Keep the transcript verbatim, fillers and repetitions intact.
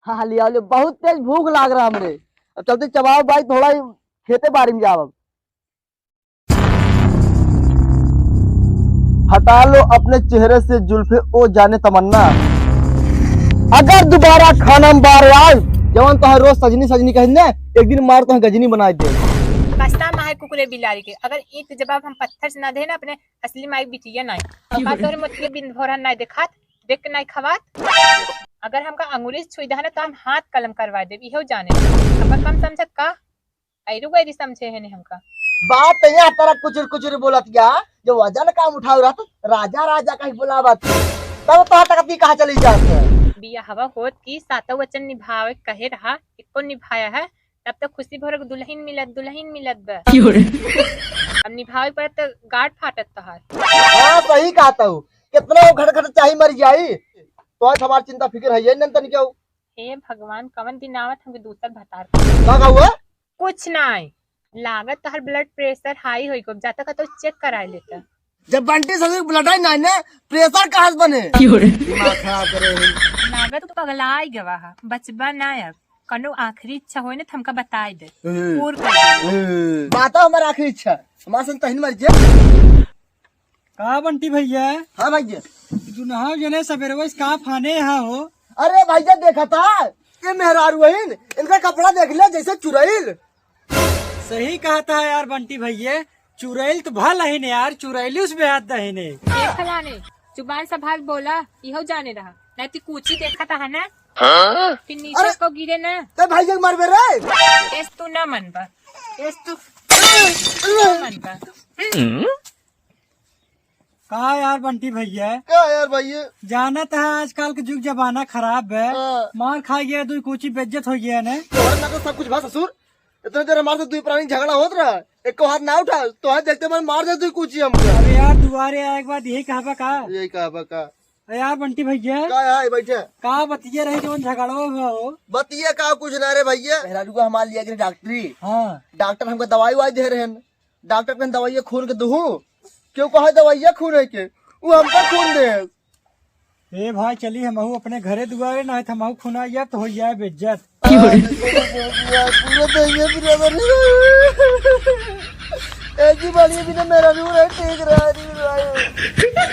हाँ, लिया ले, बहुत तेज भूख लाग रहा हमरे। अब चलते चबाओ भाई, थोड़ा ही खेते बारी में जाओ अब। हटा लो अपने चेहरे से जुल्फे, ओ जाने तमन्ना। अगर दोबारा खाना में बार आए, जवन तोहर रोज सजनी सजनी कहिन ने, एक दिन मार तोहर गजनी बनाइ दे। बस्ता माहे कुकुरे बिलारी के, अगर एक जवाब हम पत्थर से ना दे ना, अपने असली माई बिटिया नाई। हमका तोहरे मोतिया बिंद भोरन नाई देखात, देख के नाई खवात। अगर हमका अंगुली से छुई दहा ना, तो हम हाथ कलम करवा देब, इहो जाने। हमका कम समझत का? ऐरू गैरी समझे है ने हमका। बात तो यहाँ तरह कुचुर कुचुर बोलत या, जो वजन काम उठाओ रहा तो राजा राजा कहीं बुलावत। तब तो तकती कहाँ चली जात है? बियाहवा होत की सातों वचन निभावे कहे रहा, एको निभाया है, तब तो खुशी भरक दुल्हन मिलत, दुल्हन मिलत बा। अब निभावे पड़त तो गांठ फाटत तोहार। हाँ, सही कहत हूँ। कितना वो घट घट चाही मर जाई, तो आज हमार चिंता फिक्र है ये नंदन क्यों? हे भगवान, कवन दिन आवत हमके दूसर भतार। का, का हुआ? कुछ नाई, लागत तोहर blood pressure high होई गो, जाता का तो check कराए लेता। जब बंटी ससुर blood ही नाई ना, pressure कहाँ से बने? क्यों रे? दिमाग खराब करे है। लागत तो पगलाई गवा है, बचबा ना अब। कनो आखिरी इच्छा होए ना तो हमका बताए दे। ए। पूर कर दे। ए। बाता हमार आखिरी इच्छा, हमार संग तहिन मर जे। का बंटी भैया? हाँ भैया। दुनहाव जने सबेरवा से का फाने हा हो? अरे भैया देखा था, ये मेहरारू हईन, इनका कपड़ा देख ले जैसे चुरैल। सही कहत है यार बंटी भैया, चुरैल तो भल हईन यार, चुरैली उस बेहद दहीने। ए फलाने, जुबान संभाल बोला, इहो जाने रहा, नहीं तो कूची देखा था ना, हाँ? फिर नीचे अरे, को गिरे ना। ते भैया के मारबे रे। एस तू ना मनबा, एस तू ना मनबा। का यार बंटी भैया? का यार भैया? जानत है आजकल के जुग जमाना खराब है। हाँ। मार खा गया, दुई कूची बेइज्जत हो गया ने। तोहरे ना तो सब कुछ भा ससुर। इतने देर हमारे से दुई प्राणी झगड़ा होत रहा, एको हाथ ना उठा, तो हाथ देखते मन मार दे दुई कूची हमको। अरे यार, दुआरे आए के बाद यही कहबा का? यही कहबा का? अरे यार बंटी भैया। का है बैठे? का बतिया रही जवन झगड़वा हुआ हो? बतिया का कुछ ना रे भैया। मेहरारू का हमार लिया के डॉक्टरी। हाँ। डॉक्टर हमको दवाई वाई दे रहे हैं। डॉक्टर के दवाई खून के दूहू, क्यों कहा दवाइया खून है के, वो हमका खून दे। ए भाई, चली हमहू अपने घरे दुआरे, ना तो हमहू खून आ जाए तो हो जाए बेइज्जत। पूरा दहिया बिना बनी। ऐसी बात ये बिना मेरा भी हो रहा है, ठीक रहा है, ठीक रहा है।